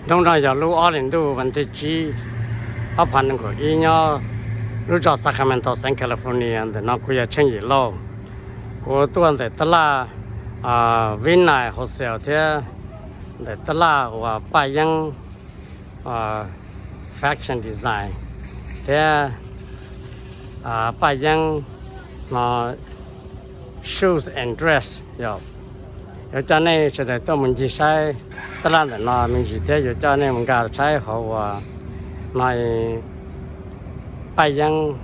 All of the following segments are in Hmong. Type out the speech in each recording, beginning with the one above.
Hnub no yog lub ob hlis ntuj vas thib tsib, ob phav nees nkaum ib, nyob lub zos Sacramento, xeev California. Ntawm no kuv yog Tsheej Yim Lauj. Kuv tuaj ntawm tab laj Vinay Wholesale thiab ntawm tab laj uas Paj Yeeb Fashion Design thiab Paj Yeeb no Shoes and Dress yom. Yuav coj nej sawv daws tuaj mus ncig saib tab laj ntawm no me ntsis thiab yuav coj nej mus nkag saib hauv uas no Paj Yeeb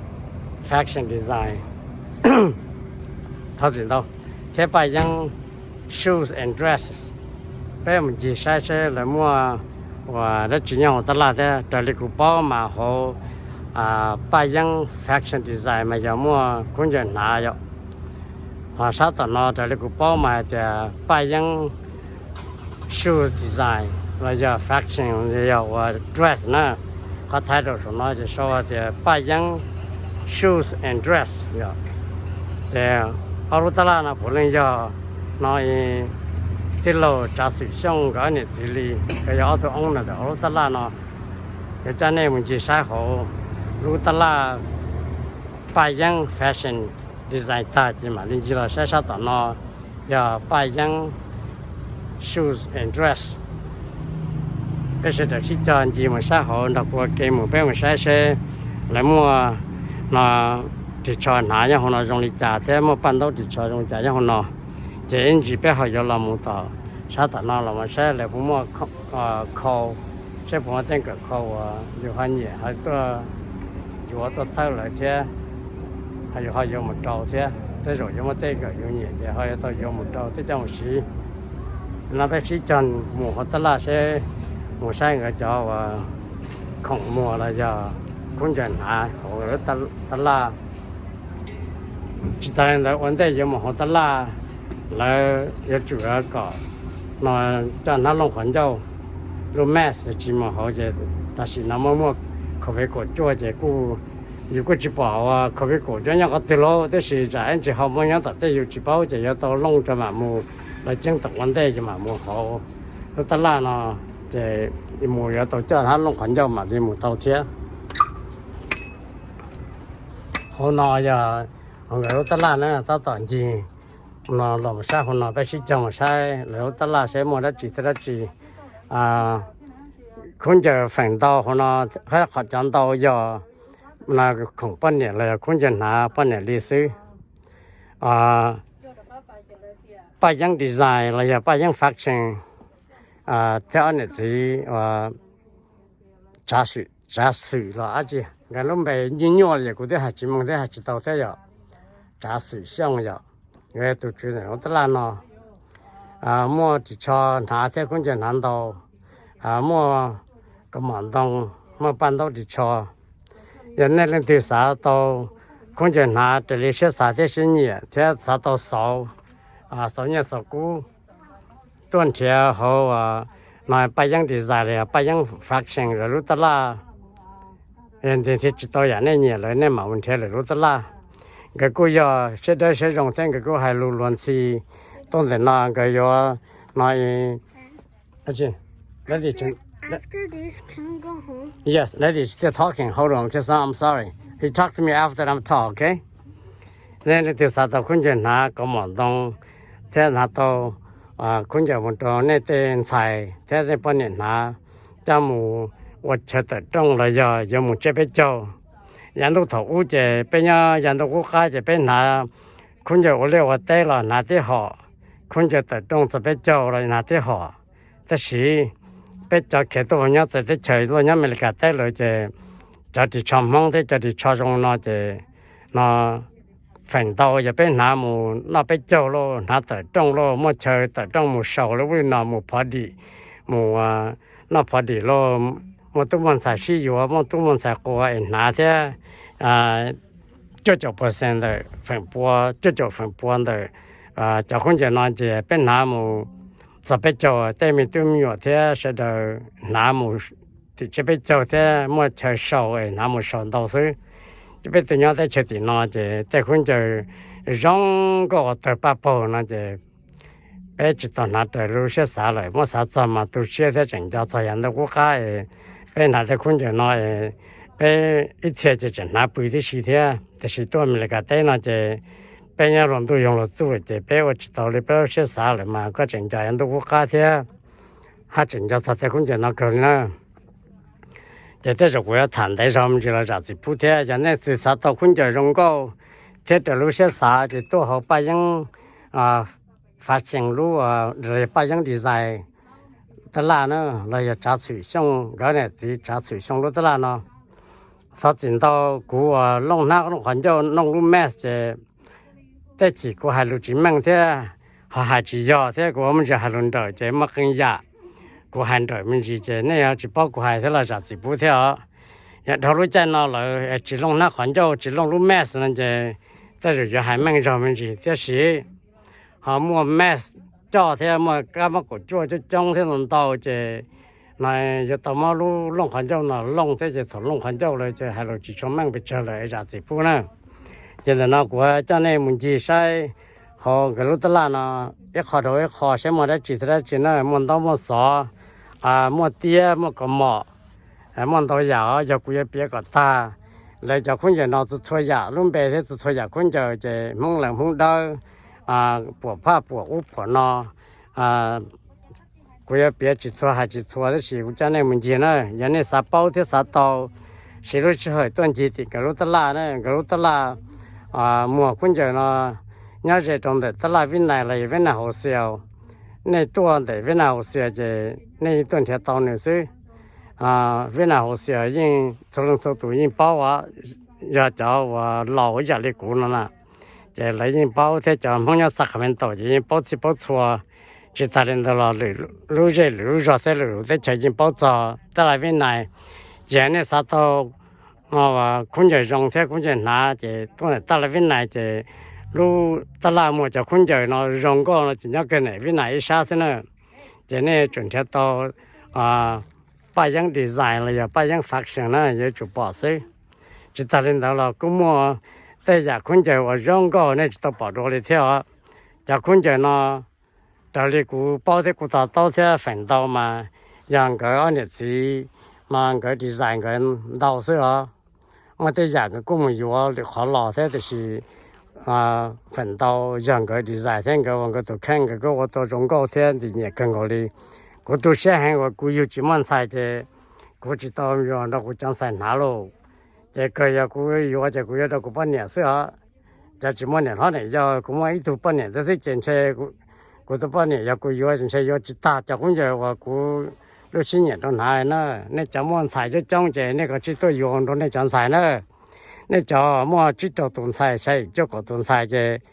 Fashion Design, thov txim ntau, thiab Paj Yeeb Shoes and Dresses. Peb mus ncig saib seb lawv muaj uas dab tsi nyob hauv tab laj thiab. Raws li kuv paub mas hauv Paj Yeeb Fashion Design mas yog muaj khaub ncaws hnav yom. Ho sab tom no raws li kuv paub mas hais tias Paj Yeeb Shoes Design los yog fashion, yog uas dress na. Qhov title saum no ces sau tias Paj Yeeb Shoes and Dress yom. Ces ob lub tab laj no puav leej yog no tij laug Tsav Xwm Xyooj nkawd ob niam txiv li, nkawd yog ob tug owner ntawm ob lub tab laj no. Yuav coj nej mus ncig saib hauv lub tab laj Paj Yeeb Fashion Design tag ces mam li ncig los saib sab tom no yog Paj Yeeb Shoes and Dress. Peb sawv daws sib cog ncig mus saib hauv, nrog kuv ua ke mus, peb mus saib seb lawv muaj no ris tsho hnav nyob hauv no zoo li cas thiab muaj paj ntaub ris tsho zoo li cas nyob hauv no. Ces ib ntsis peb ho yuav los mus tom sab tom no los mus saib lawv puas muaj khau, seb puas muaj tej kawm khau uas yus ho nyiam ho tuaj yuav tuaj txhawb lawv thiab, ho yus ho yuav mus rau thiab. Tej zaum yuav muaj tej kawm yus nyiam ces ho yuav tau yuav mus rau thiab coj mus siv. No peb sib cog mus hauv tab laj seb mus saib nkawd cov uas khoom muag los yog khaub ncaws hnav hauv tab laj. Tsis tas li ntawd ua ntej yuav mus hauv tab laj, lawv yuav tsum kom no coj hnab looj qhov ncauj, lub mask tsis mus hauv ces tam sim no muaj muaj COVID kaum cuaj ces kuj yus kuj tsis pom uas COVID kaum cuaj nyob qhov twg lauj, tab sis tsam ib ntsis ho muaj nyob tom tej yus tsis paub ces yuav tau looj rau mam mus, lawv ceeb toom ua ntej ces mam mus hauv lub tab laj no ces mus yuav tau coj hnab looj qhov ncauj mam li mus tau thiab. Hauv no yog hauv nkawd lub tab laj na, tab tom ncig no los mus saib hauv no, peb sib cog mus saib lawv lub tab laj seb muaj dab tsi thiab dab tsi. Khaub ncaws feem ntau hauv no, qhov cov ntau yog no khoom poj niam los yog khaub ncaws hnav poj niam li xwb. Paj Yeeb Design los yog Paj Yeeb Fashion thiab ob niam txiv Tsav Xwm los dab tsi, nkawd lub npe nyuaj nyuaj li kuv twb hais tsis moo thiab hais tsis tau thiab yom. Tsav Xwm Xyooj yom, nkawd tus tswv ntawm lub tab laj no muaj ris tsho hnav thiab khaub ncaws hnav ntau, muaj kaus mom ntoo, muaj paj ntaub ris tsho. Yog nej leej twg xav tau khaub ncaws hnav raws li siab xav thiab siab nyiam thiab xav tau xauv, xauv nyiaj xauv kub, tuaj nrhiav hauv no Paj Yeeb Design los yog Paj Yeeb Fashion lawv lub tab laj. Nrhiav tsis tau yam nej nyiam lawm nej mam mus nrhiav lawv lub tab laj. Nkawd kuj yog siab dawb siab zoo thiab nkawd kuj hais lus luag ntxhi tuaj ntawm no, nkawd yuav no After this, can we go home? Yes, lady is still talking. Hold on, okay, so I'm sorry. You talk to me after I'm talk, okay? Nej leej twg xav tau khaub ncaws hnav kaus mom ntoo thiab hnav tau khaub ncaws mus rau nej tej ntxhais thiab nej poj niam hnav, coj mus ua chaw tawm rooj los yog yuav mus tsiab peb caug. Yav ntuj thaum ub ces peb nyob yav ntuj qub qab ces peb hnav khaub ncaws ua liaj ua teb los hnav tib hom, khaub ncaws tawm rooj txog peb caug los hnav tib hom. Tab sis peb cov khiav tuaj nyob txawv teb chaws tuaj nyob Amelikas teb lawm ces cov ris tsho Hmoob thiab cov ris tsho zoo no ces no feem ntau yog peb hnav mus noj peb caug lauj, hnav tawm rooj lauj, muaj chaw tawm rooj mus sau lub ub li no mus phov dim, mus noj phov dim lauj, muaj tub muaj ntxhais sib yuav, muaj tub muaj ntxhais qua es hnav thiab. Cuaj caum percent ntawm feem pua, cuaj caum feem pua ntawm cov khaub ncaws no ces peb hnav mus txog peb caug, tej me tub me nyuam thiab sawv daws hnav mus tim tsiab peb caug thiab muaj chaw sau es hnav mus sau ntau xwb. Ces peb tus nyob teb chaws tim no ces tej khaub ncaws zoo nkauj ua tawg paj paug no ces peb tsis tau hnav raws lub siab xav lawm, muab xav txog mas tu siab thiab tseem nco txog yav ntuj qub qab es peb hnav tej khaub ncaws no es peb ib txhia ces tseem hnav pw tib si thiab, tiam sis tuaj Amelikas teb no ces peb nyob hluas ntuj yoog hluas txuj lawm ces peb ua tsis tau li peb lub siab xav lawm mas koj tseem nco yav ntuj qub qab thiab haj tseem nco txog tej khaub ncaws no kawg li na. Ces tej zaum kuv yuav tham ntev zog me ntsis los zam txim pub thiab. Yog nej xav tau khaub ncaws zoo nkauj thiab raws lub siab xav ces tuaj hauv Paj Yeeb Fashion lub, Paj Yeeb Design tab laj na, los yog Tsav Txhwm Xyooj, nkawd niam txiv Tsav Txhwm Xyooj lub tab laj no. Thov txim ntau kuv uas looj hnab looj qhov ncauj looj lub mask ces tej chim kuv hais lus tsis meej thiab ho hais tsis yog thiab kuv ua me ntsis hais lus nrawm ces muaj qee yam kuv hais nrawm me ntsis ces nej yuav tsis paub kuv hais thiab los zam txim pub thiab os. Yog dhau lub caij no lawm tsis looj hnab qhov ncauj tsis looj lub mask no ces tej zaum yuav hais meej zog me ntsis tiam sis ho muaj mask coj thiab muaj kab mob kaum cuaj coob coob thiab ntau ntau ces no yuav tau muab lub looj qhov ncauj no looj thiab ces thaum looj qhov ncauj lawm ces hais lus tsis tshua meej pes tsawg lawm zam txim pub na. Ces ntawm no kuv coj nej mus ncig saib hauv nkawd lub tab laj no ib qho rau ib qho saib muaj dab tsi thiab dab tsi na, muaj ntaub muaj xov, muaj tiab muaj kaus mom, muaj ntau yam os. Yog kuv yuav piav kom tag, lawv cov khaub ncaws no txhua txhua yam lub npe thiab txhua txhua yam khaub ncaws ces Hmoob Lees Hmoob Dawb, puam phaj puam ub puam no, kuv yuav piav tsis txhua hais tsis txhua tab sis kuv coj nej mus ncig na. Yog nej xav paub thiab xav tau, siv lub sij hawm tuaj ncig tim nkawd lub tab laj na. Nkawd lub tab laj muag khaub ncaws no nyob ze rau ntawm tab laj Vib Nais los yog Vib Nais Hauv Xias. Nej tuaj ntawm Vib Nais Hauv Xias ces nej yeej tuaj nrhiav tau nws xwb. Vib Nais Hauv Xias yeej txhua leej txhua tus yeej paub os, yog cov uas laus ib yam li kuv no na ces lawv yeej paub thiab cov Hmoob nyob Sacramento ces yeej paub txhij paub txhua. Tsis tas li ntawd los lwm lub zej lwm lub zog thiab lwm lub teb chaws yeej paub txog tab laj Vib Nais. Ces nej xav tau khaub ncaws zoo thiab khaub ncaws hnav ces tuaj ntawm tab laj Vib Nais ces lub tab laj muag cov khaub ncaws no zoo nkauj no ces nyob kiag ntawm Vib Nais ib sab xwb na. Ces nej tsuas nrhiav tau Paj Yeeb Design los yog Paj Yeeb Fashion na yuav tsum pom xwb. Tsis tas li ntawd los kuj muaj tej yam khaub ncaws uas zoo nkauj nej tsis tau pom dua li thiab os. Cov khaub ncaws no raws li kuv paub thiab kuv to taub thiab feem ntau mas yog nkawd ob niam txiv mas nkawd design nkawd ntau xwb os. Muaj tej yam nkawd kuj mus yuav lwm qhov los thiab tiam sis feem ntau yog nkawd design thiab nkawd ua nkawd tus kheej nkawd kuj ua tau zoo nkauj thiab ntxim nyiam kawg nkaus li. Kuv tu siab heev uas kuv yug tsis muaj ntxhais ces kuv tsis tau yuav nrog kuv cov ntxhais hnav lauj. Ces kawg yog kuv yuav ces kuv yuav rau kuv poj niam xwb os. Cov tsis muaj niam hlob niam yau, kuv muaj ib tug poj niam ntawd xwb ces ntshe kuv tus poj niam yog kuv yuav ntshe yuav tsis tag cov khaub ncaws uas kuv lub siab nyiam rau hnav na. Nej cov muaj ntxhais coob coob ces nej kav tsij tuaj yuav nrog nej cov ntxhais na. Nej cov muaj tsib rau tus ntxhais, xya yim cuaj kaum tus ntxhais ces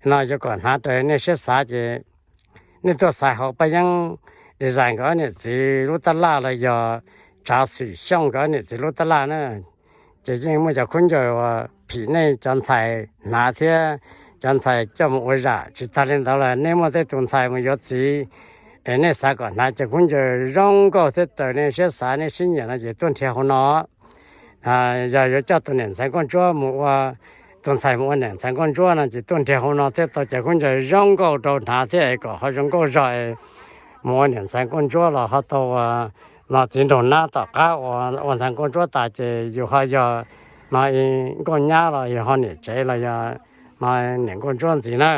no yuav kom hnav raws nej siab xav ces nej tuaj xaiv hauv Paj Yeeb Design nkawd ob niam txiv lub tab laj los yog Tsav Xwm Xyooj nkawd ob niam txiv lub tab laj na. Ces yeej muaj cov khaub ncaws uas phim nej cov ntxhais hnav thiab cov ntxhais coj mus ua zam. Tsis tas li ntawd los nej muaj tej tus ntxhais mus yuav txiv es nej xav kom hnav cov khaub ncaws zoo nkauj thiab raws nej siab xav nej siab nyiam no ces tuaj nrhiav hauv no. Yog yuav coj tus niam ntxhais nkauj ntsuab mus ua, tus ntxhais mus ua niam ntxhais nkauj ntsuab no ces tuaj nrhiav hauv no thiaj tau cov khaub ncaws zoo nkauj rau hnav thiab es kom ho zoo nkauj zog es mus ua niam ntxhais nkauj ntsuab los ho tau ua no txiv nraug nab tom qab ua ntxhais nkauj ntsuab tas ces yus ho yog no nkauj nyab los yog ho niam tsev los yog no niam nkauj ntsuab ntxiv na.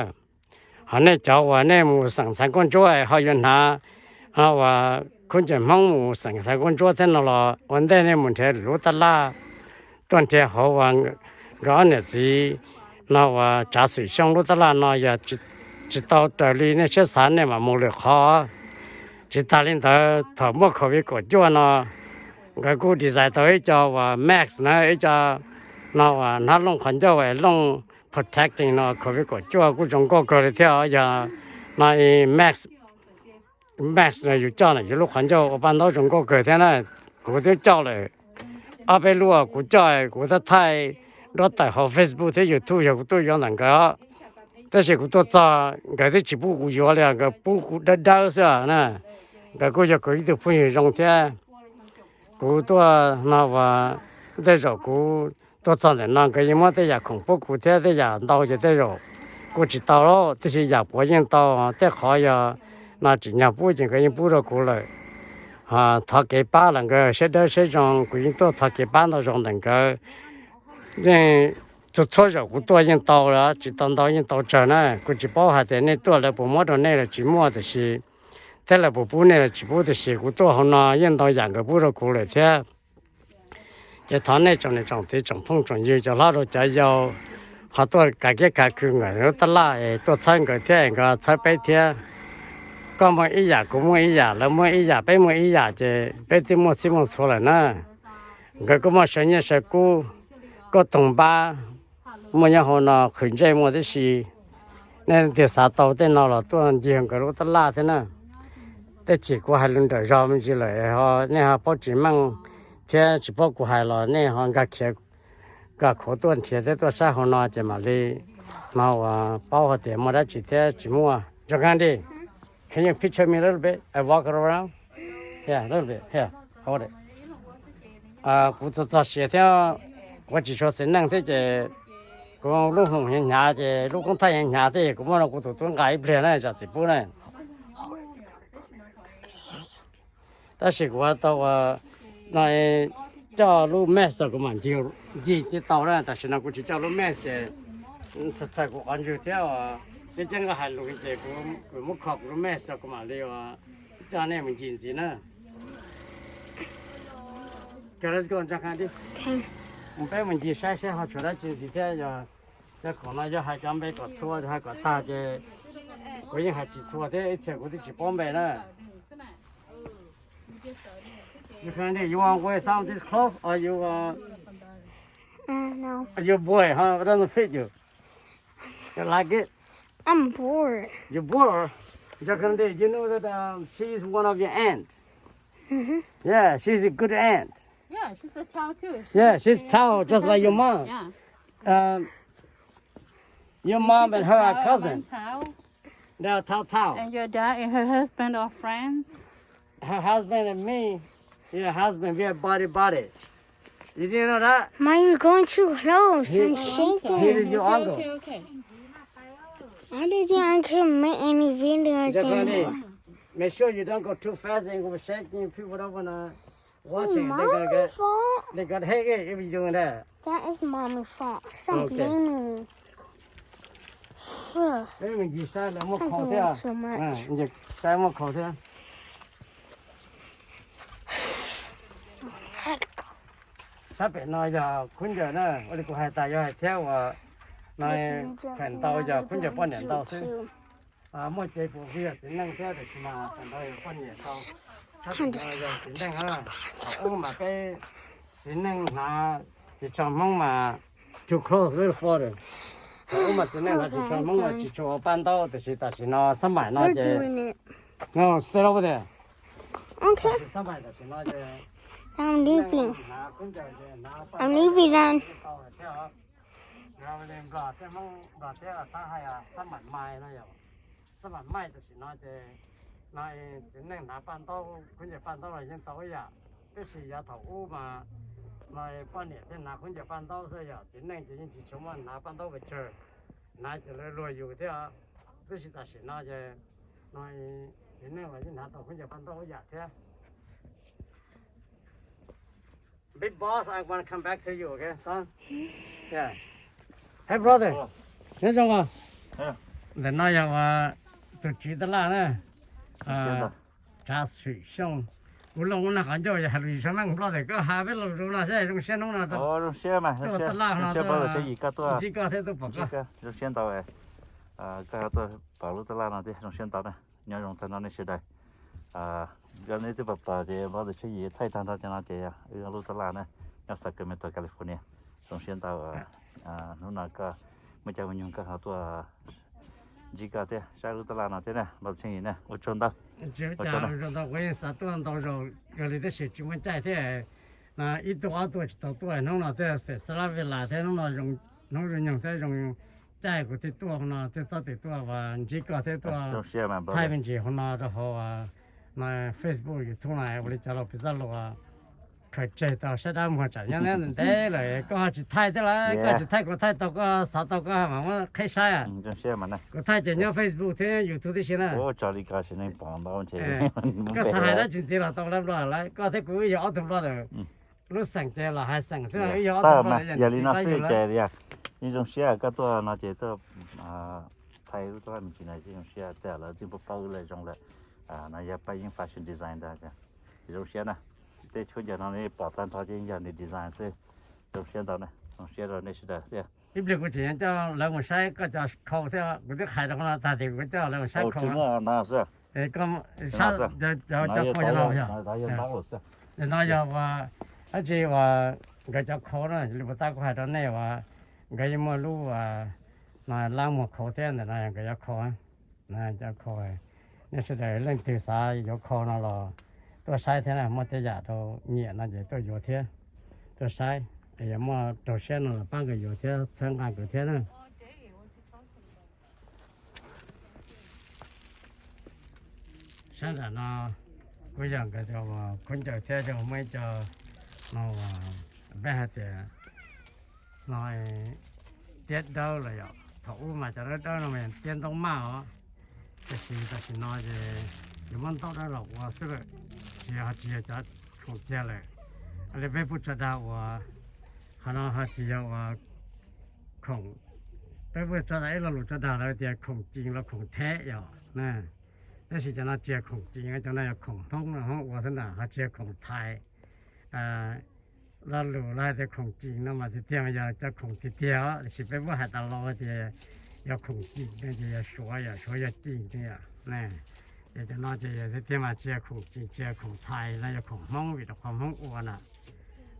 Ho nej cov uas nej mus xeem ntxhais nkauj ntsuab ho yuav hnav uas khaub ncaws Hmoob mus xeem ntxhais nkauj ntsuab thiab no los ua ntej nej mus nrhiav lwm lub tab laj tuaj nrhiav hauv uas nkawd ob niam txiv no uas Tsav Xwm Xyooj lub tab laj no yog tsis tau raws li nej siab xav nej mam mus lwm qhov. Tsis tas li ntawd thaum muaj COVID kaum cuaj no nkawd kuj design tau ib co uas mask na, ib co no uas hnab looj qhov ncauj es looj protecting no COVID kaum cuaj kuj zoo nkauj kawg li thiab os. Yog no mask, mask no yus coj na yus lub qhov ncauj ua paj ntaub zoo nkauj kawg thiab na. Kuv twb coj lawm ob peb lub, kuv coj kuv thaij thaij duab tawm hauv Facebook thiab YouTube yog kuv tuaj yuav ntawm nkawd os. Tab sis kuv tuaj txog nkawd twb tsis pub kuv yuav li, nkawd pub kuv dawb dawb xwb na. Nkawd kuj yog kuv ib tug phooj ywg zoo thiab. Kuv tuaj no uas tej zaum kuv tuaj txog ntawm no nkawd yeej muab tej yam khoom pub kuv thiab tej yam ntau ces tej zaum kuj tsis tau lawm, tab sis yam puav yeej tau, tej qhov yog no tsim nyog pub ces nkawd yeej pub rau kuv lawm. Thov kev pab lawm nkawd siab dawb siab zoo, kuv yeej tuaj thov kev pab ntau zoo ntawm nkawd. Yeej txhua txhua zaus kuv tuaj yeej tau lawm, tsis tau ntau yeej tau tsawg na. Kuv tsis paub hais tias nej tuaj lawv puas muab rau nej los tsis muaj, tiam sis thiab lawv puas pub nej los tsis pub, tiam sis kuv tuaj hauv no yeej ntau yam nkawd pub rau kuv lawm thiab. Ces thov nej tsoom niam tsoom txiv tsoom phooj tsoom ywg cov hlob rau cov yau ho tuaj kav kiab kav khw nkawd lub tab laj es tuaj txhawb nkawd thiab es nkawd txhawb peb thiab. Koj muaj ib yam, kuv muaj ib yam, lawv muaj ib yam, peb muaj ib yam, ces peb twb muaj txhij muaj txhua lawm na. Nkawd kuj muaj saw nyiaj saw kub, kuj toog npab, muaj nyob hauv no qhwv ntsej muaj tib si. Nej tias xav tau tej no los tuaj ncig nkawd lub tab laj thiab na. Tej chim kuv hais lus nrawm zog me ntsis lawm, nej ho paub tsis meej thiab tsis paub kuv hais los nej ho nkag khiav, nkag khuav tuaj nrhiav thiab tuaj saib hauv no ces mam li no uas paub hais tias muaj dab tsi thiab tsis muaj. John Candy, can you picture me a little bit? I walk around. Yeah, a little bit. Here, hold it. Kuv txog txog siav thiab, kuv tsis tshua xis neej thiab ces kuv lub hloov hnyav hnyav ces lub koob thaij hnyav hnyav thiab, kuv muab rau kuv tus tub nqa ib pliag na, zam txim pub na. Tab sis kuv tau ua no, coj lub mask kuv mam ncig, ncig thiaj tau na. Tam sim no kuv tsis coj lub mask ces txhawj txhawj kuv qhov ntswg thiab. Ua, peb cov nkaj hais lus ces kuv muab kho kuv lub mask kuv mam li ua coj nej mus ncig ntxiv na. Let's go, John Candy. Mus peb mus ncig saib saib ho tshuav dab tsi ntxiv thiab. Yog cov khoom no yog hais cov npe kom txhua, hais kom tag ces kuv yeej hais tsis txhua thiab, ib txhia kuv twb tsis paub npe na. You Candy, you want wear some of this clothes or you uh, you boy, huh? It doesn't fit you. You like it? I'm bored. You bored? John Candy, you know that um, she is one of your aunt. Yeah, she's a good aunt. Yeah, she's a Tao too. Yeah, she's Tao, just like your mom. Yeah. Um, your mom and her are cousin. Tao. They are Tao Tao. And your dad and her husband are friends. Her husband and me, your husband, we are body body. You didn't know that? Mom, you're going too close. He, I'm shaking. He is your uncle. Okay, okay, okay. I didn't think I could make any videos anymore. Make sure you don't go too fast and go shaking. People don't wanna watching. Mommy fault. They gonna hate it if you doing that. That is mommy fault. Stop blaming me. Peb mus ncig saib lawv muaj khau thiab. Ncig saib muaj khau thiab. Sab pem no yog khaub ncaws na, ua li kuv hais tas yog hais thiab uas no, phem ntau yog khaub ncaws poj niam ntau xwb. Muaj cev puas yog txiv neej thiab, tiam sis mas phem ntau yog poj niam ntau. Sab pem no yog txiv neej na, thaum ub mas peb txiv neej hnav ris tsho Hmoob mas too close, little further. Thaum ub mas txiv neej hnav ris tsho Hmoob mas tsis tshua ua paj ntaub, tiam sis tam sim no xab maim no ces, no, stay over there. Tam sim, xab maim tam sim no ces I'm leaving. Hnav khaub ncaws ces hnav paj ntaub thiab. Nplog thiab Hmoob, Nplog thiab xab hais xab maim mai no yog, xab maim mai tam sim no ces no txiv neej hnav paj ntaub, khaub ncaws paj ntaub los yeej tau ib yam. Tab sis yav thaum ub mas no poj niam thiaj hnav khaub ncaws paj ntaub xwb, yog txiv neej ces yeej tsis tshua muaj hnav paj ntaub pes tsawg, hnav ces lawv luag yus thiab. Tab sis tam sim no ces no txiv neej los yeej hnav tau khaub ncaws paj ntaub ib yam thiab. Big boss, I want to come back to you, okay, son? Yeah. Hey, brother. Nyob zoo os. Ntawm no yog tus tswv tab laj na. Tsav Xwm Xyooj. Kuv los ua nag qhov ncauj yog hais lus tsis tshua meej, Nplog tias koj hais peb lus zoo no saib zoo siab hnub no rau tab laj no tuaj ntsib koj thiab tuaj pom koj. Zoo siab ntau, koj tuaj pom lub tab laj no thiab zoo siab ntau na. Nyob zoo tag nrho nej sawv daws. Yog nej twb pom pom ces Nplog Txhiaj Yim thaij tag nrho cov no ces wb lub tab laj na, nyob Sacramento, California. Zoo siab ntau, hnub no koj muaj caij muaj nyoog koj ho tuaj ntsib koj thiab saib lub tab laj no thiab na, Nplog Txhiaj Yim na, ua tsaug ntau. Tsis ua cas, zoo ntau, kuv yeej xav tuaj ntau zaus kawg li tab sis tsis muaj caij thiab. Ib tuaj ob tuaj tsis tau tuaj, hnub no thiaj xav xab lab vij las thiab hnub no hnub zoo nyoog thiab zoo caij kuv thiaj tuaj hauv no thiaj txob tes tuaj ntsib koj thiab tuaj thaij me ntsis hauv no rau hauv Facebook, YouTube no ua li cas los piv txoj lus Khaws tseg tau sab dab muag tsam nyob ntev lawm koj ho tsis thaij thiab lawm, koj tsis thaij kuv thaij tau koj xav tau koj mam muab qheb saib. Kuv thaij ces nyob Facebook thiab YouTube tib si na. Koj xav hais dab tsi ntxiv los tau lawm, koj thiab kuv wb yog ob tug blogger. Lub xeem ces los hais xeem xwb, wb yog ob tug blogger. Yog li no xwb ces yeej zoo siab koj tuaj no ces tuaj thaij lub txoj me ntsis no, yeej zoo siab tej lawv twb paub paub lawm zoo lawm. No yog Paj Yeeb Fashion Design ntag. Zoo siab na, tej tshuab ncauj no nej pom tag nrho ces yog nws design xwb. Zoo siab ntau na, zoo siab rau nej sawv daws thiab. Ib pliag kuv tseem coj lawv mus saib koj cov khau thiab, kuv twb hais rau no tag tias kuv coj lawv mus saib khau. Cov khau no yog dab tsi uas nkawd cov khau na, li puas tab kuv hais rau nej uas nkawd yeej muaj lub lab muag khau thiab ntawm no nkawd cov khau. Cov khau, nej sawv daws leej twg xav yuav khau no los tuaj saib thiab na, muaj tej yam rau nyiam no ces tuaj yuav thiab, tuaj saib. Es yog muaj raug siab no los pab nkawd yuav thiab txhawb nqa nkawd thiab na. Sab nram no kuj yog nkawd cov khub ncaws thiab, muaj ib co no peb hais tias no tiab dawb los yom. Thaum ub mas cov dawb dawb no mas tiab ntaub maj os, tiam sis tam sim no ces yuav muab ntaub dawb los ua xwb lawm, tsis yog, tsis yog cov khoom tiag lawm. Li peb pub tso dag uas, qhov no ho tsis yog uas khoom, peb pub tso dag ib lo lus tso dag lawv tias khoom cim los khoom theb yom. Tab sis cov no tsis yog khoom cim, cov no yog khoom Hmoob no Hmoob ua xwb ntag, ho tsis yog khoom thais. Lo lus lawv hais tias khoom cim no mas tiag tiag mas yog cov khoom tiag tiag os, tiam sis peb muab hais tas los tias yog khoom cim no ces yog suav, yog suav yog cim no yom. Ces cov no ces yog tiag tiag mas tsis yog khoom cim, tsis yog khoom thais, no yog khoom Hmoob vim rau qhov Hmoob ua na.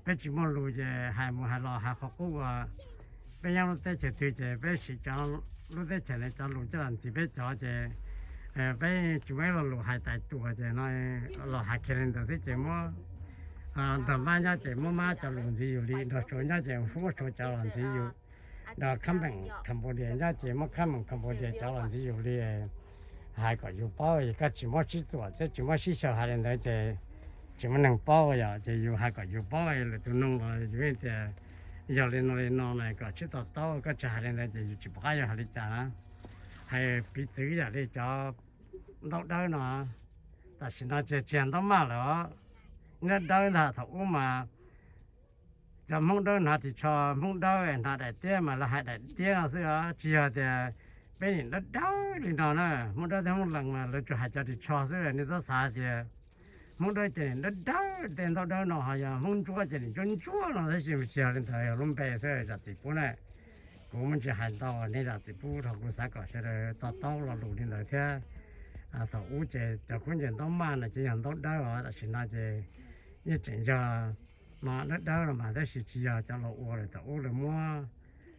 Peb tsis muaj lus ces hais mus hais los hais qhov qub ua. Peb nyob lub teb chaws twg ces peb siv cov lub teb chaws ntawd cov lus coj los ntxiv peb cov ces peb tsis muaj ib lo lus hais tais tuas ces no los hais kiag li ntawd xwb ces muab nrog mab nyob ces muab mab cov lus ntxiv yus li, nrog suav nyob ces muab suav cov los ntxiv yus, nrog khab meem Cambodia nyob ces muab khab meem Cambodia cov los ntxiv yus li. Hais kom yus paub, koj tsis muab sib txuam thiab tsis muab sib xyaw hais li ntawd ces tsis muaj neeg paub yom. Ces yus hais kom yus paub lwm tus noog los yus tias yog li no li no na kom sib to taub, koj tsis hais li ntawd ces yus tsis pom qab yuav hais li cas na. Hais piv txwv yam li cov ntaub dawb no, tam sim no tsis yog ntaub maj lawm os, ntaub dawb ntag. Thaum ub mas cov Hmoob dawb hnav ris tsho, Hmoob dawb hnav daim tiab mas lawv hais daim tiab no xwb os, tsis yog tias peb nim dawb dawb li no na. Hmoob dawb thiab Hmoob lees mas lawv tsuas hais cov ris tsho xwb, nej txhob xav tias Hmoob dawb ces nim dawb dawb, tej ntaub dawb no ho yog Hmoob ntsuab ces nim ntsuab ntsuab no tab sis tsis yog li ntawd, yog lub npe xwb zam txim pub na. Kuv muaj ntsis hais ntau, nej zam txim pub rau, kuv xav kom sawv daws to taub lo lus li ntawd thiab. Thaum ub ces cov khaub ncaws ntaub maj no ces yog ntaub dawb os, tam sim no ces yeej tseem yog no dawb dawb los mas tab sis tsis yog cov laus ua lawm, thaum ub lawv muab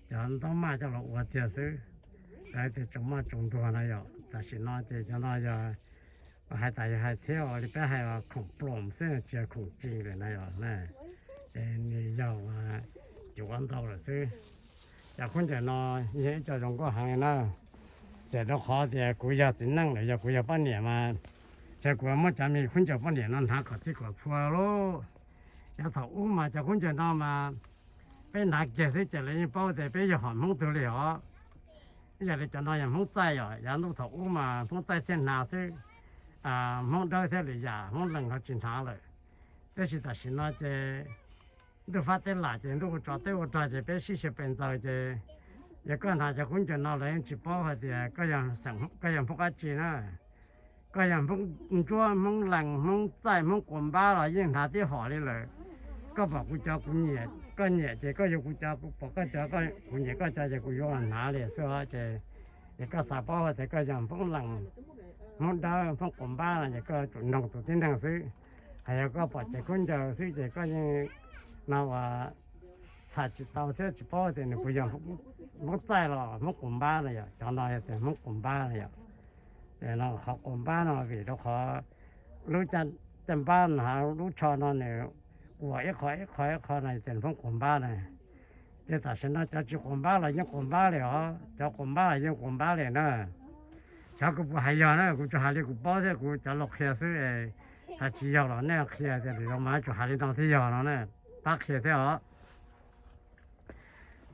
cov ntaub maj coj los ua tiag xwb. Lawv tias tsoos maj tsoos ntuag no yom, tam sim no ces cov no yog hais tas yog hais thiab li peb hais khoom ploos xwb tsis yog khoom cim lawm na yom. Ces nws yog cuav ntau lawm xwb. Cov khaub ncaws no yog ib co zoo nkauj heev li na. Txawm rau qhov tias kuv yog txiv neej lawm yog kuv yog poj niam mas, ces kuv muab cov me khaub ncaws poj niam no hnav kom txhij kom txhua lauj. Cov thaum ub mas cov khaub ncaws no mas peb hnav kiag xwb ces lawv yeej paub tias peb yog hom Hmoob twg li os. Ib yam li cov no yog Hmoob txaij os, yav ntuj thaum ub mas Hmoob txaij thiaj hnav xwb. Hmoob dawb thiab lwm yam Hmoob lees ho tsis hnav lawm. Tab sis tam sim no ces ntuj fab teb lam ces ntuj ua tsov teb ua rog ces peb sib xyaw pes ntxaws ces yog koj hnav cov khaub ncaws no lawv yeej tsis paub hais tias koj yog Hmoob dab tsi na. Koj yog Hmoob ntsuab, Hmoob lees, Hmoob txaij, Hmoob quas npab los yeej hnav tib hom li lawm. Koj pom kuv cov kuv nyiam, koj nyiam ces koj yuav kuv cov, kuv pom koj cov, kuv nyiam koj cov ces kuv yuav los hnav li xwb os. Ces, ces koj xav paub hais tias koj yog Hmoob lees, Hmoob dawb, Hmoob quas npab no ces koj tsum noog tus tib neeg xwb. Hos yog koj pom ces khaub ncaws xwb ces koj yeej no uas txhais tsis tau thiab tsis paub tias nws puas yog Hmoob txaij los Hmoob quas npab no yom. Cov no yog tias Hmoob quas npab no yom. Qhov quas npab no vim rau qhov lub caj npab no, lub tsho no nws quas ib qho ib qho ib qho no ces Hmoob quas npab na. Ces tam sim no cov tsis quas npab los yeej quas npab li os, cov quas npab los yeej quas npab li na. Xyov kuv puas hais yog na, kuv tsuas hais li kuv paub thiab kuv cov laus qhia xwb. Hais tsis yog los nej qhia tias lwm zaus mas yuav tsum hais li no thiaj yog no na. Pab qhia thiab os.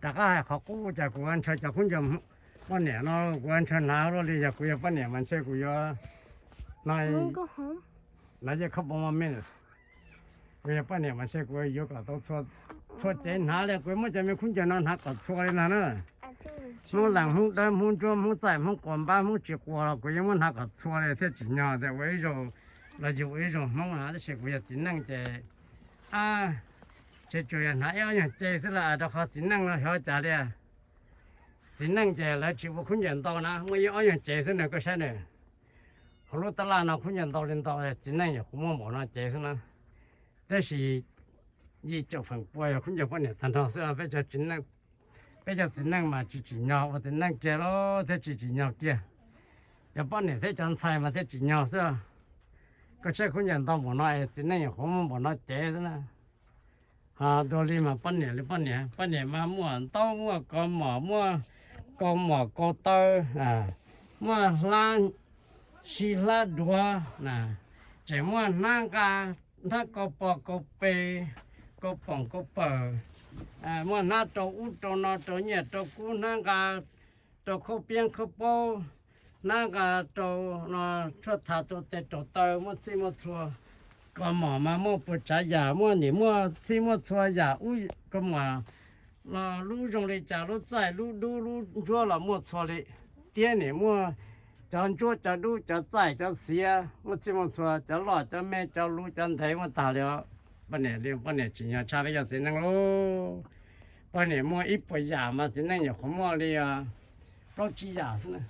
Rov qab hais qhov qub, cas kuv ua ntshaw cov khaub ncaws poj niam no, kuv ua ntshaw hnav luaj li, yog kuv yog poj niam mas ntshe kuv yuav no, lawv yeej couple more minutes. Kuv yog poj niam mas ntshe kuv yuav kom tau txhua cev hnav li, kuv muab cov me khaub ncaws no hnav kom txhua li no na. Hmoob Lees, Hmoob Dawb, Hmoob Ntsuab, Hmoob Txaij, Hmoob Quas Npab, Hmoob tsis quas los kuv yeej muab hnav kom txhua li thiaj tsim nyog tias ua ib zaug los yug ua ib zaug Hmoob na. Tab sis kuv yog txiv neej ces, a, tseem tsuas yog hnav ib ob nyuag ce xwb las, rau qhov txiv neej no xyov cas li. Txiv neej ces lawv tsis ua khaub ncaws ntau na, muaj ib ob nyuag ce xwb na, koj saib na. Hauv lub tab laj no khaub ncaws ntau li ntau, txiv neej nyuam qhuav muaj npaum no cev xwb na. Tab sis yim caum feem pua yog khaub ncaws poj niam tag nrho xwb. Peb cov txiv neej mas tsis tsim nyog ua txiv neej kiag los thiaj tsis tsim nyog kiag. Cov poj niam thiab cov ntxhais mas thiaj tsim nyog xwb. Koj saib khaub ncaws ntau npaum no es txiv neej nyuam qhuav muaj npaum no cev xwb na. Ho dua li mas poj niam li poj niam, poj niam mas muaj ntaub, muaj kaus mom, muaj kaus mom kaus taw, muaj hlab si hlab duav, tseem muaj hnab nqa, hnab kaus pos kaus pes, kaus poom kaus pawg, muaj hnab rau ub rau no, rau nyiaj rau kub, hnab nqa rau khaub piab khaub paub, hnab nqa rau no, tshuaj thav rau tes rau taw, muaj txhij muaj txhua. Kaus mom mas muaj puas tsav yam, muaj nim muaj txhij muaj txhua yam, ub kaus mom no lub zoo li cas, lub txaij lub dub lub ntsuab los muaj txhua li. Tiab nim muaj cov ntsuab cov dub cov txaij cov xiav, muaj txhij muaj txhua, cov loj cov me cov luv cov ntev muaj tag li os. Poj niam li poj niam tsim nyog tshaj peb cov txiv neej lauj. Poj niam muaj ib puas yam mas txiv neej nyuam qhuav muaj li plaub tsib yam xwb na.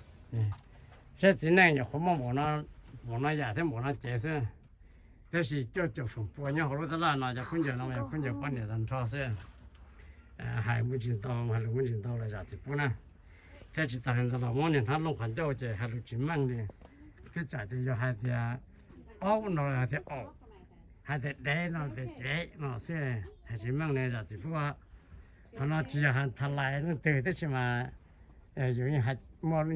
Saib txiv neej nyuam qhuav muaj npaum no yam thiab npaum no cev xwb. Tab sis cuaj caum feem pua nyob hauv lub tab laj no cov khaub ncaws no yog khaub ncaws poj niam tag nrho xwb. Hais muaj tsis ntau, hais lus muaj tsis ntau los zam txim pub na. Thiab tsis tas li ntawd los muab niag hnab looj qhov ncauj ces hais lus tsis meej li. Thiab tsam ces yog hais tias aub no hais tias aum, hais tias dev no tias dev no xwb, hais tsis meej li zam txim pub. Qhov no tsis yog hais tha lais leej twg tab sis mas yus,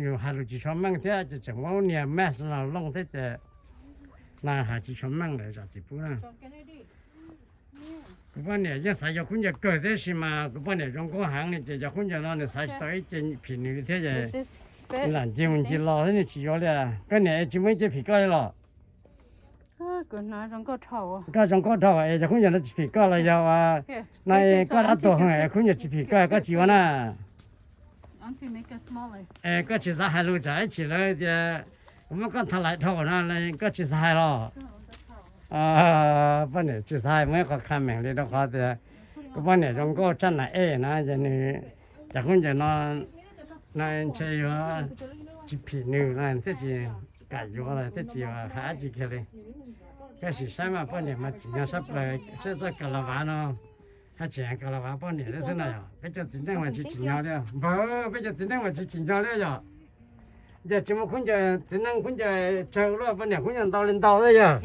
yus hais lus tsis tshua meej thiab ces tseem muab niag mask no looj thiab ces na hais tsis tshua meej lawm zam txim pub na. Kuv poj niam yeej xav yuav khaub ncaws kawg tab sis mas kuv poj niam zoo nkauj heev li ces cov khaub ncaws no nws xav tsis tau ib ce phim nws thiab ces lam ncig mus ncig los thiab nws tsis yuav li. Koj niam tsis muaj ib ce phim koj li los? Koj zoo nkauj dhau es cov khaub ncaws no tsis phim koj los yog no koj dab tuag heev es khaub ncaws tsis phim koj, koj tsis yuav na. Es koj tsis xav hais lus tsam ib chim lawv tias kuv muab koj tha lais dhau no, koj tsis xav hais los? Poj niam tsis xav hais muaj ib qho comment li rau qhov tias kuv poj niam zoo nkauj tshaj nam ej na ces nws cov khaub ncaws no ntshe yuav tsis phim nws no thiaj tsis kam yuav los thiaj tsis hais dab tsi kiag li. Koj sim saib mas poj niam mas tsim nyog sab plaws, saib txoj kas las vav no, haj tseem kas las vav poj niam thiab xwb no yog peb cov txiv neej mas tsis tsim nyog li. Npawg, peb cov txiv neej mas tsis tsim nyog li yog. Ces tsis muaj khaub ncaws txiv neej khaub ncaws tsawg luaj, poj niam khaub ncaws ntau li ntau xwb yog.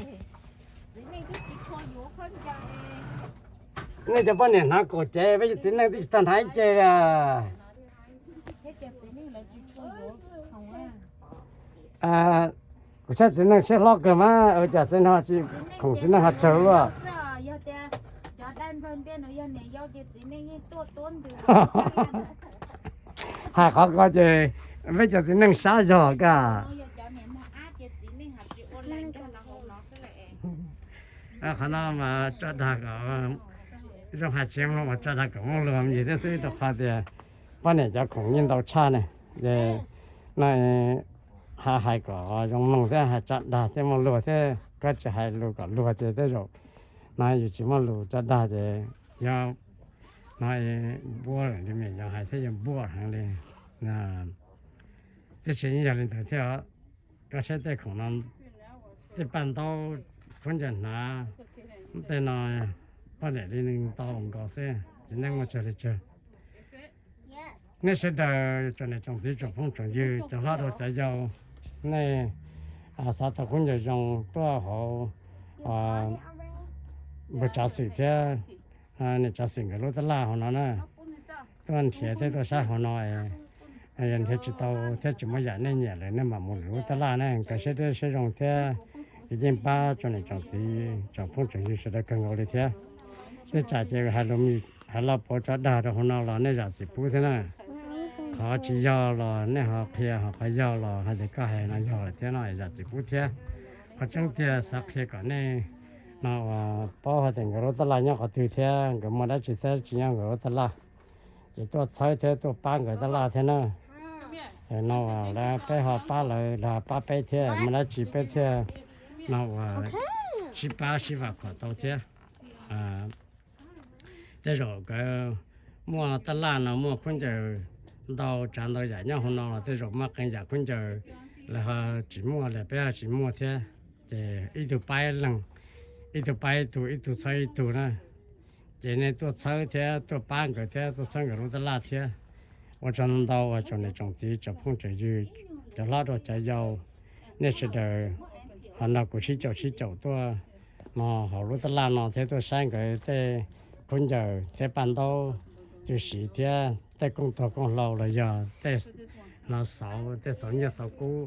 Nej cov poj niam hnav kaum cev, peb cov txiv neej twb tsis tau hnav ib ce li. Kuv saib txiv neej siab hlob kawg mas ua cas txiv neej, khoom txiv neej ho tsawg luaj. Hais qhov ko ces peb cov txiv neej sab zog kawg. Qhov no mas tso dag kom zoo hais tsev mloog, mas tso dag kom muaj lus me ntsis thiab xwb rau qhov tias poj niam cov khoom yeej ntau tshaj ne. Ces no hais hais kom zoo mloog thiab hais tso dag thiab muaj lus thiab, koj tsis hais lus kom luag ces tej zaum no yus tsis muaj lus tso dag ces yog no npuaj li me nyuam yaus hais thiab yog npuaj heev li. Tiam sis yeej yog li ntawd thiab. Koj saib tej khoom no, tej paj ntaub, khaub ncaws hnav, tej no poj niam li ntau nkaus xwb, txiv neej muaj tsawg li tsawg. Nej sawv daws tsoom niam tsoom txiv tsoom phooj tsoom ywg cov hlob rau cov yau, nej xav tau khaub ncaws zoo tuaj hauv npawg Tsav Xwm thiab niam Tsav Xwm nkawd lub tab laj hauv no na, tuaj nrhiav thiab tuaj saib hauv no, yog nrhiav tsis tau thiab tsis muaj yam nej nyiam lawm nej mam mus lwm lub tab laj na. Koj saib tej siab zoo thiab Ces yeej pab tsoom niam tsoom txiv tsoom phooj tsoom ywg sawv daws kawg nkaus li thiab. Nej tsam ces hais lus, hais lus puav tso dag rau hauv no los nej zam txim pub thiab na. Qhov tsis yog los nej ho qhia, ho qhov yog los hais tias koj hais no yog lawm thiab no zam txim pub thiab. Qhov tseeb tiag xav qhia kom nej no uas paub hais tias nkawd lub tab laj nyob qhov twg thiab nkawd muaj dab tsi thiab tsis nyob nkawd lub tab laj. Ces tuaj txhawb thiab tuaj pab nkawd tab laj thiab na. No lawv peb ho pab lawv, lawv ho pab peb thiab, muaj dab tsi peb thiaj no uas sib pab sib vam khom tau thiab. Tej zaum nkawd muaj tab laj no muaj khaub ncaws ntau tsav ntau yam nyob hauv no los tej zaum muaj qee yam khaub ncaws lawv ho tsis muaj li peb ho tsis muaj thiab. Ces ib tug pab ib leeg, ib tug pab ib tug, ib tug txhawb ib tug na. Ces nej tuaj txhawb thiab tuaj pab nkawd thiab tuaj txhawb nkawd lub tab laj thiab. Ua tsaug ntau ntau uas tsoom niam tsoom txiv tsoom phooj tsoom ywg, cov hlob rau cov yau, nej sawv daws ho nrog kuv sib caum sib caum tuaj no hauv lub tab laj no thiab tuaj saib nkawd tej khaub ncaws thiab paj ntaub, cwm siv thiab tej kooj tuag kooj hlau los yog tej no xauv, tej xauv nyiaj xauv kub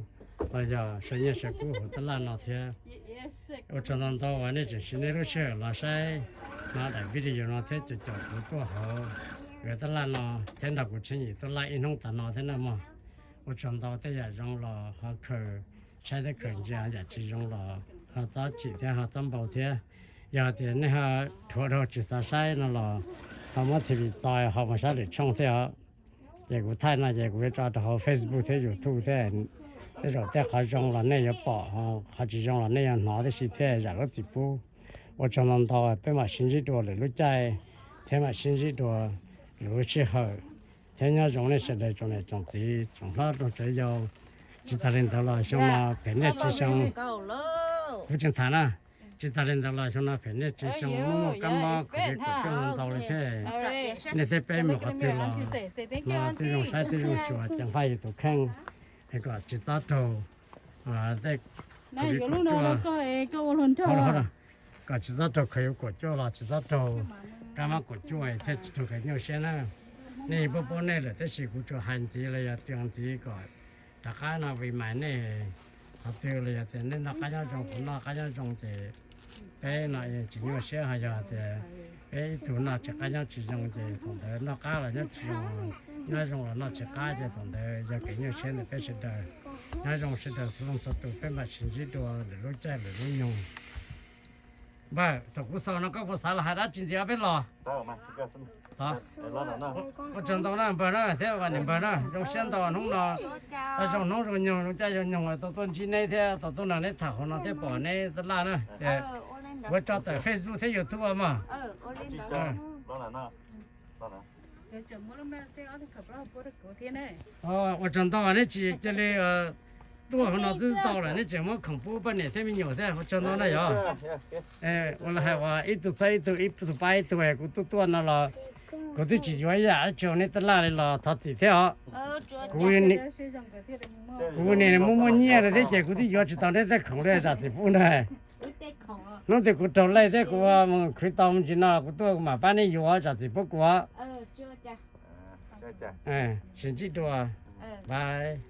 los yog saw nyiaj saw kub hauv tab laj no thiab. Ua tsaug ntau ntau uas nej tseem siv nej lub sij hawm los saib no daim video no thiab caum caum kuv tuaj hauv nkawd tab laj no thiab nrog kuv Tsheej Yim tuaj laij ib hnub tas no thiab na mog. Ua tsaug ntau, tej yam zoo los ho khaws tshaib thiab khaws ntsia, yam tsis zoo los ho txhob chim thiab ho txhob npau thiab. Yog tias nej ho dhuav dhau tsis xav saib no los ho muab T V txo ho mus saib lwm tshooj thiab os. Ces kuv thaij no ces kuv yuav tso rau hauv Facebook thiab YouTube thiab. Tej zaum tej qhov zoo los nej yuav pom, qhov tsis zoo los nej yuav hnov tib si thiab zam lub txim pub. Ua tsaug ntau ntau, peb mam sib ntsib dua lwm lub caij thiab mam sib ntsib dua lwm lub sij hawm. Thiab nyob zoo nej sawv daws tsoom niam tsoom txiv tsoom hlob rau cov yau. Tsis tas li ntawd los xyoo no phem niaj tsis xyoo, kuv tseem tham na. Tsis tas li ntawd los xyoo no phem niaj tsis xyoo, muaj muaj kab mob covid kaum cuaj ntau li thiab. Nej thiab peb mus qhov twg los no twb zoo saib twb zoo xyuas, ceev faj yus tus kheej es kom tsis txhob raug tej, kom tsis txhob raug khaws yuav kaum cuaj los tsis txhob raug kab mob kaum cuaj thiaj tsis raug kev nyuaj siab na. Nej yeej paub paub nej lawm tab sis kuv tsuas hais ntxiv los yog tias ntxiv kom rov qab no vi mais nej qhov twg los yog tias nej noj qab nyob zoo, kuv noj qab nyob zoo ces peb no tsis nyuaj siab, ho yog tias peb ib tug noj tsis qab nyob tsis zoo ces thaum ntawd noj qab los nyob tsis zoo, nyob zoo los noj tsis qab ces thaum ntawd yog kev nyuaj siab ntawm peb sawv daws. Nyob zoo sawv daws txhua leej txhua tus, peb mam sib ntsib dua lwm lub caij lwm lub nyoog. Npawg, thaum kuv xaus no koj puas xav los hais dab tsi ntxiv peb los? Ua tsaug ntau na npawg na thiab niam npawg na, zoo siab ntau hnub no, zoo hnub zoo nyoog zoo caij zoo nyoog tau tuaj ntsib neb thiab tau tuaj nrog neb tham hauv no thiab pom neb tab laj na. Kuv tso tawm Facebook thiab YouTube mog. Ua tsaug ntau, neb tsis cia li tuaj hauv no twb tau lawm, neb tseem muab khoom pub poj niam thiab me nyuam thiab, ua tsaug ntau na yog. Ua li hais uas ib tug txhawb ib tug, ib tug pab ib tug, kuv tuaj tuaj no los kuv twb tsis yuav ib yam dab tsi neb tab laj li los thov txim thiab os. Kuv, kuv nim muaj muaj nyiaj li thiab ces kuv twb yuav tsis tau neb tej khoom li zam txim pub ntag. Hnub twg kuv raug lej thiab kuv mus khwv tau me ntsis no kuv tuaj kuv mam pab neb yuav, zam txim pub kuv. Sib ntsib dua, bye.